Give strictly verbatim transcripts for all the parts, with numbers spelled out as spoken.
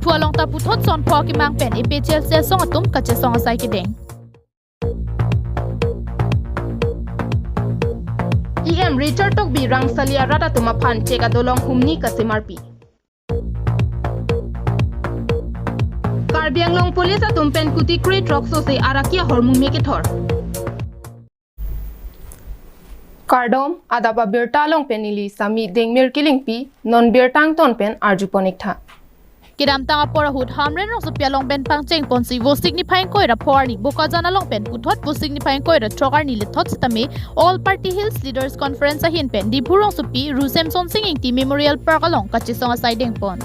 Phu along ta puthot son pho kemang pen A P H L C asong atum kachesong asai kedeng. E M Richard Tokbi rangsali arat atum aphan chek adolong humni kasemarpi. Karbi Anglong Police atum pen kuti kre throk sose araki ahormu me kethor. Kardom, adap abirta along pen neli Sami Dengmir Kilingpi, non birta angton pen arjupon iktha. Kedamtang apor ahut Hamren rongsopi along pen pangcheng ponsi Vosik niphai ingkoi ra pho arni Bokajan along pen puthot Vosik niphai ingkoi ra throk arni lethot sitame All Party Hills Leaders Conference ahin pen Diphu rongsopi Ru Semsonsing Ingti Memorial Park along kachesong asai dengpon.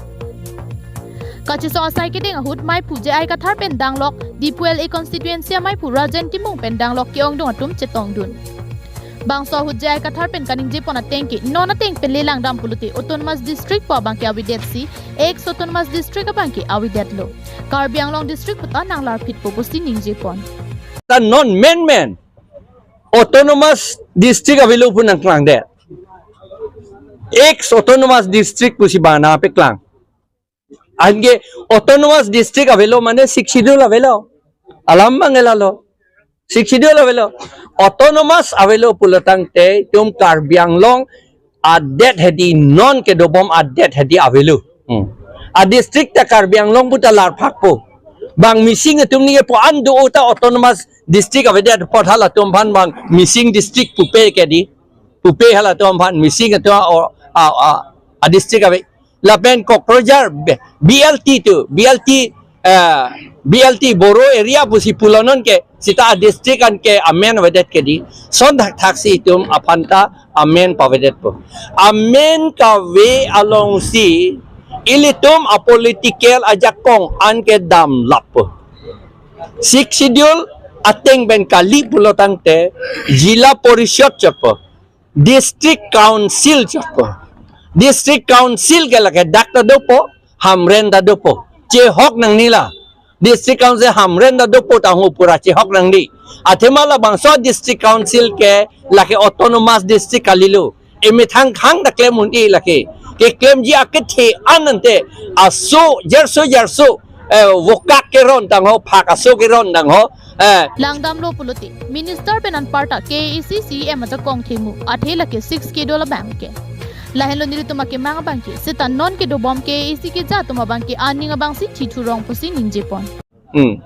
Kachesong asai kedeng ahut maiphu J I Kathar pen danglok Diphu L A constituency amaiphu Rajen Timung pen danglok ke-ongdung atum chetongdun. Bangso ahut J I Kathar pen kaningjepon ateng ke non ateng pen le langdam pulote Autonomous District pu abang ke avedetsi ex Autonomous District abang ke avedetlo. Karbi Anglong District puta nanglarphitpo pusi ningjepon. Ta non menmen Autonomous District avelo pu nangklangdet. Ex Autonomous District pusi bang nangpeklang. Anke Autonomous District avelo mane Sixth Schedule avelo. Alam bang elalo. Sixth Schedule avelo. Autonomous avelo pulotangte itum Karbi Anglong adet hedi non kedobom adet hedi avelo. Hmm. A district ta Karbi Anglong puta larphakpo. Bang Mising atum nike pu an do ta Autonomous District avedet apot halatum aphan bang Mising District pupe kedi. Pupe halatum aphan Mising atum a, a, a, a district ave. Lapen Kokrajhar B-, B L T tu, B L T, eh, B L T Boro area pusi pulo non ke, seta a district an ke amen avedet kedi. Son thakthak si itum aphan ta amen pavedetpo. Amen kave alongsi ilitum a political ajakong an ke damlappo. Sixth Schedule ateng pen kali pulotangte Zilla Parishad chotpo, District Council chotpo. District Council ke lake dak ta dopo, Hamren ta dopo. Chehok nangnela. District Council Hamren ta dopo ta ho pura chehok nangdi. Athema labangso District Council ke lake Autonomous District kalilo. Emethang khang ta klem un-e lake. Keklemji akethe an ante aso jarso jarso, eh, vokak keron tangho, phak aso keron tangho, eh. Langdamlo pulote Minister pen anparta K A A C C E M ajakong thengmu athe lake Sixth Schedule abang ke. Lahenlo nelitum akemang abang ke, seta non kedobom K A A C keja atum abang ke aning abangsi thithurong pusi ningjepon. Hmm.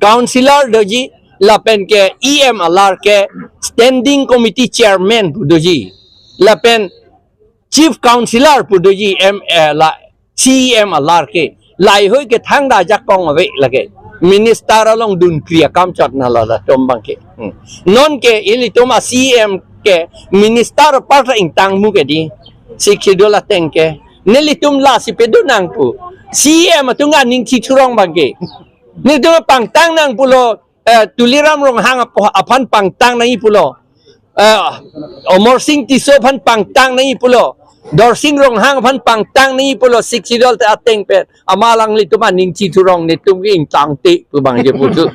Councillor doji lapen ke E M alar ke Standing Committee Chairman pu doji. Lapen Chief Councillor pu doji M, eh, la C E M alar ke. Lahei ke thangta ajakong ave lake. Minister along dunkri akam chot na lalatum abang ke. Hmm. Non ke ilitum a C E M ke minister apar ta ingtang mu kedi. Sixth Schedule ateng ke. Nelitum lasi pedo nangpu. C E M atum aning thithurong abang ke. Nelitum pangtang nang pulo, eh, Tuliram Ronghang ap-, aphan pangtang nangji pulo. Eh, Amarsing Tisso aphan pangtang nangji pulo. Dorsing Ronghang aphan pangtang nangji pulo. Sixth Schedule te ateng pen. Amat alanglitum aning thithurong nelitum ke ingtangte pu abang je putu.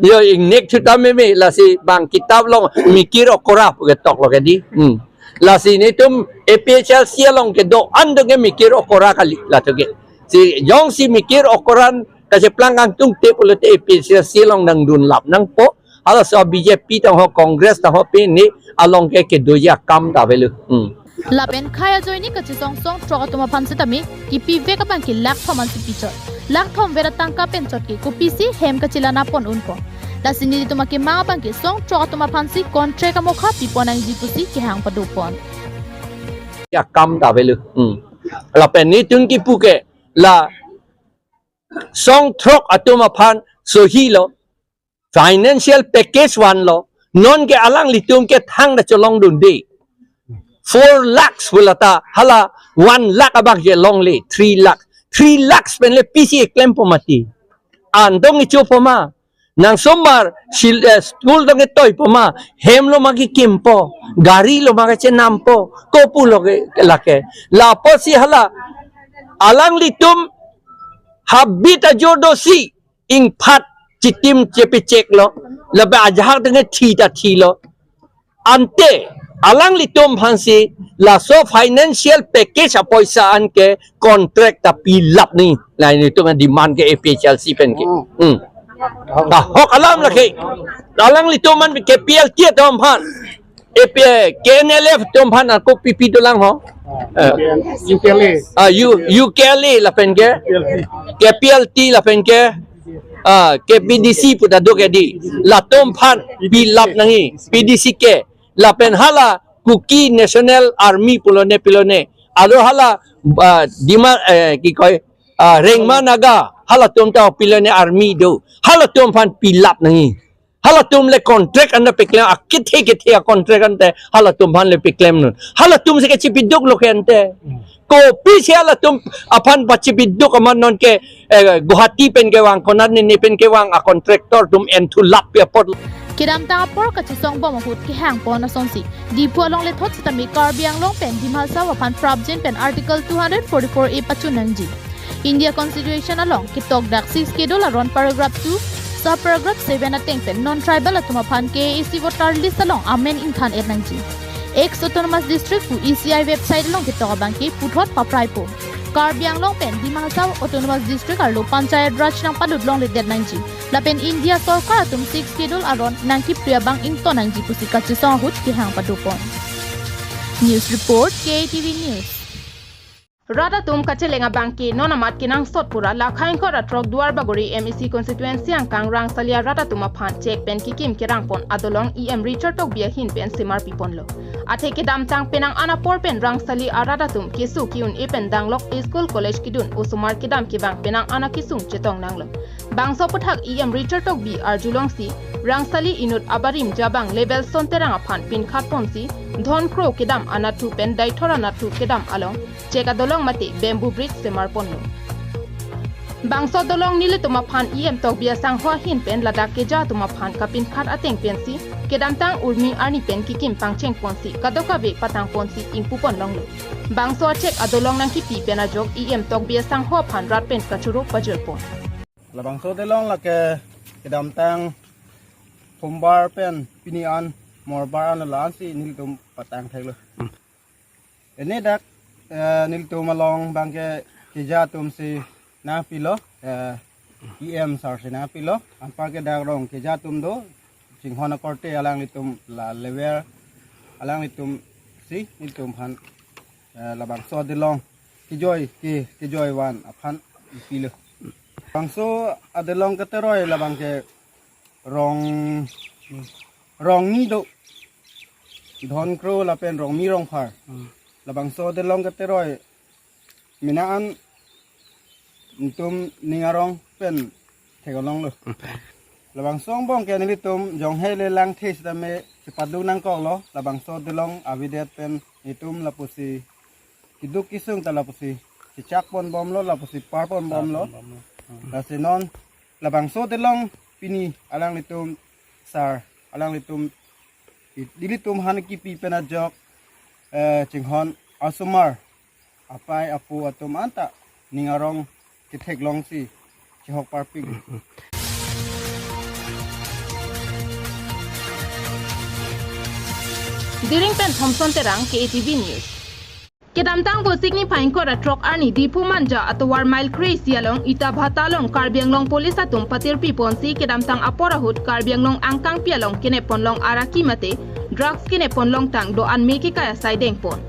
Yo ingnek thuta meme lasi bang kitap along Mikir Okora pu ketok lo kedi. Hmm. Lasi nelitum A P H L C along kedo-an do ke Mikir Okora kali latum ke. Si jongsi Mikir Okora an kacheplang kangtungte pulote A P H L C along nangdunlap nangpo. Halaso B J P tangho Congress tangho pini along ke kedoji akam ta avelo. Hmm. Lapen khei ajoine kachesong song throk atum aphan sitame kipivek abang ke lakh thom ansi pichot. Lakh thom vera tangka pen chot ke kopisi hem kachelanapon unpo. Lasi nelitum akemang abang ke song throk atum aphansi contract amokha pipon nangji pusi kehang padopon. Akam ta avelo. Hmm. Lapen nelitum kipu ke la song throk atum aphan sohi lo, financial package vanlo, non ke alanglitum ke thangta cholongdunde. Four lakhs pulata hala one lakh abang ke longle, three lakh. Three lakhs pen le pisi keklempo mati. An dong ichopo ma. Nang somar sil-, eh, school dong etoipo ma. Hem lo ma kekimpo. Gari lo ma kechenampo. Kopu lo ke lake. Lapusi hala alanglitum habit ajor dosi ingphat chitim chepechek lo, lapen ajahak denge thi ta thi lo. Ante Alanglitum aphansi laso financial package apoisa an ke contract ta pilap nangji. La nelitum demand ke A P H L C pen ke. Hmm. Ahok alam lake. Alanglitum an K P L T atum aphan, A P, K N L F atum aphan ako pipi dolang ho. Eh. U K L A. Ah, U-, U K L A lapen ke. K P L T lapen ke. Ah, K P D C pu ta do ke di. Latum aphan pilap nangji. P D C ke. Lapen hala Kuki National Army pulone pilone. Aro hala, ah, Dima, eh, ki koi, ah, Rengma Naga. Halatum ta pilone army do. Halatum aphan pilap nangji. Halatum le contract anta piklem, akethe kethe a contract anta halatum aphan le piklem non. Halatum si kachipiduk lo ke anta. Kopisi halatum aphan pachipiduk amat non ke, eh, Guwahati pen kevang, konat ne ne pen kevang a contractor atum enthu lap pi apot. Kedamtang apor kachesong bom ahut kehang pon asonsi Diphu along lethot sitame Karbi Anglong pen Dima Hasao aphan prapjin pen Article two hundred forty-four A pachun nangji. India Constitution along ketok dak Sixth Schedule aron paragraph two, sub paragraph seven ateng pen non-tribal atum aphan K A A C voter list along amen ingthan et nangji. Ex Autonomous District pu E C I website along ketok abang ke puthot papraipo. Karbi Anglong pen Dima Hasao Autonomous District arlo Panchayat Raj nangpalut longledet nangji. Lapen India Sorkar atum Sixth Schedule aron nangkipri abang ington nangji pusi kachesong ahut kehang padopon. News report, K A T V News. Rat atum kacheleng abang ke non amat kenangsot pura lakha ingkoi ra throk Duar Bagori M A C constituency angkang Rangsali arat atum aphan chek pen kekim kerangpon adolong E M Richard Tokbi ahin pen semar piponlo. Athe kedamtang penang an apor pen Rangsali arat atum keso ke-un-e pen danglok school college kedun osomar kedam kevang penang an akesung chetong nanglo. Bangso aphuthak E M Richard Tokbi arjulongsi Rangsali inut abarim jabang Lebel Sonterang aphan pinkhat ponsi Dhon Kro kedam anatthu pen Daithor anatthu kedam along chek adolong mate bamboo bridge semar ponlo. Bangso adolong nelitum aphan E M Tokbi asangho ahin pen ladak keja atum aphan kapinkhat ateng pensi kedamtang urmi arni pen kekim pangcheng ponsi kadokave patang ponsi ingpu pon longlo. Bangso achek adolong nangkipi pen ajok E M Tokbi asangho aphan rat pen kachoro pajir pon. Labangso adolong lake kedamtang Sombar pen pini an Morbar an la-an si nelitum patang theklo. Ini dak, eh, nelitum along abang ke keja atum si nangpilo, eh, E M sir si nangpilo. Anpar ke dak rong keja atum do, chinghon akorte alanglitum la lever, alanglitum si nelitum aphan, eh, labangso adolong kejoi ke, kejoi van aphan pilo. Bangso adolong keteroi labang ke rong, rong ni do. Dhon Kro lapen Rongmi Rongphar. Hmm. Labangso adolong keteroi mena an nelitum ning arong pen theklonglo. Hmm. Labangso angbong ke nelitum jonghe le langthe sitame chepadu nangkoklo, labangso adolong avedet pen nelitum lapusi keduk kesung ta lapusi chechak pon bomlo, lapusi par pon bomlo. Par pon bomlo. Hmm. Lasi non labangso adolong pini alanglitum sir, alanglitum i-, nelitum aphan kipi pen ajok, eh, chinghon asomar apai apo atum anta ning arong ketheklongsi chehok parpik. Diring pen Thompson Terang, K A T V News. Kedamtang Vosik niphai ingkoi ra throk arni Diphu Manja atovar mile kre-isi along Ita Bhata along Karbi Anglong Police atum patirpi ponsi kedamtang apor ahut Karbi Anglong angkangpi along kenep ponlong araki mate drugs kenep ponlongtang do-an me kekai asai dengpon.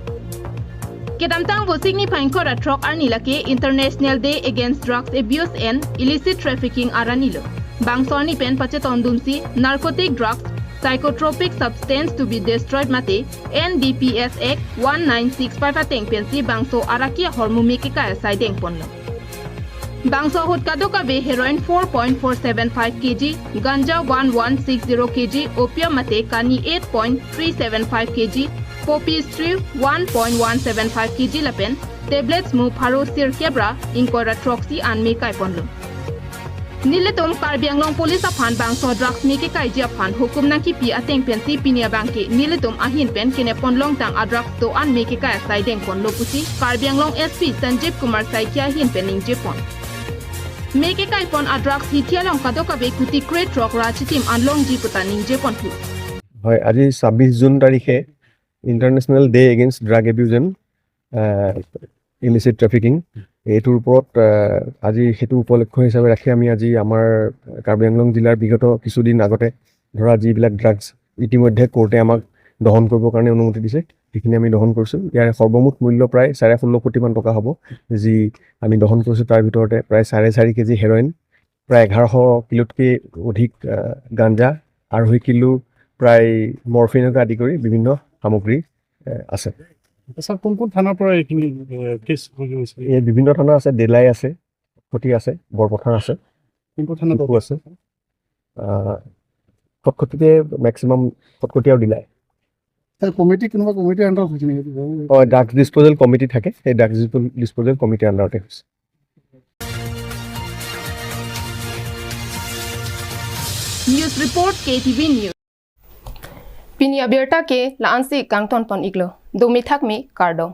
Kedamtang Vosik niphai ingkoi ra throk arni lake International Day Against Drugs Abuse and Illicit Trafficking arni lo. Bangso arni pen pachetongdunsi narcotic drugs, psychotropic substance to be destroyed mate N D P S Act one nine six five ateng pensi bangso araki ahormu me kekai asai dengponlo. Bangso ahut kadokave heroin four point four seven five K G, ganja one one six zero K G, opium mate kani eight point three seven five K G, poppy, stri one point one seven five K G lapen tablets mu pharo sirkep ra ingkoi ra throksi an me kaiponlo. Nelitum Karbi Anglong Police aphan bangso drugs me kekaiji aphan hukum nangkipi ateng pensi pini abang ke nelitum ahin pen kenep ponlongtang a drugs do-an me kekai asai dengponlo pusi Karbi Anglong S P Sanjeev Kumar Saikia ahin pen ningjepon. Me kekaipon a drugs hithi along kadokave kuti kre throk ra chitim an longji puta ningjeponpo. হয়, আজি ছাব্বিছ জুন তাৰিখে international day against drug abuse and ইলিচিট ট্ৰেফিকিং, এইটোৰ ওপৰত আহ, আজি সেইটো উপলক্ষ হিচাপে ৰাখি আমি আজি আমাৰ কাৰ্বি আংলং জিলাৰ বিগত কিছুদিন আগতে ধৰা যিবিলাক ড্ৰাগছ ইতিমধ্যে কোৰ্টে আমাক দহন কৰিবৰ কাৰণে অনুমতি দিছে, সেইখিনি আমি দহন কৰিছোঁ। ইয়াৰ সৰ্বমুঠ মূল্য প্ৰায় চাৰে ষোল্ল কোটিমান টকা হ'ব, যি আমি দহন কৰিছোঁ। তাৰ ভিতৰতে প্ৰায় চাৰে চাৰি কেজি হেৰইন, প্ৰায় এঘাৰশ কিলোতকৈ অধিক আহ, গাঞ্জা, আঢ়ৈ কিলো প্ৰায় মৰফিনকে আদি কৰি বিভিন্ন সামগ্ৰী আহ, আছে। ছাৰ, কোন কোন থানাৰ পৰা এইখিনি কেছ হৈ গৈছে? এই বিভিন্ন থানা আছে, ডেলাই আছে, খটখটি আছে, বৰপথাৰ আছে, কোনটো থানাত? ডিফু আছে। আহ, খটখটিতে মেক্সিমাম খটখটি আৰু ডেলাই। ছাৰ, কমিটি, কোনোবা কমিটিৰ আণ্ডাৰত হৈছে নেকি? হয়, ড্ৰাগছ ডিছপ'জেল কমিটি থাকে, সেই ড্ৰাগছ ডিছপ'জেল কমিটিৰ আণ্ডাৰতে হৈছে। News report, K T V News. Pini abirta ke la-ansi kangton pon-iklo. Domi thakmi, kardom.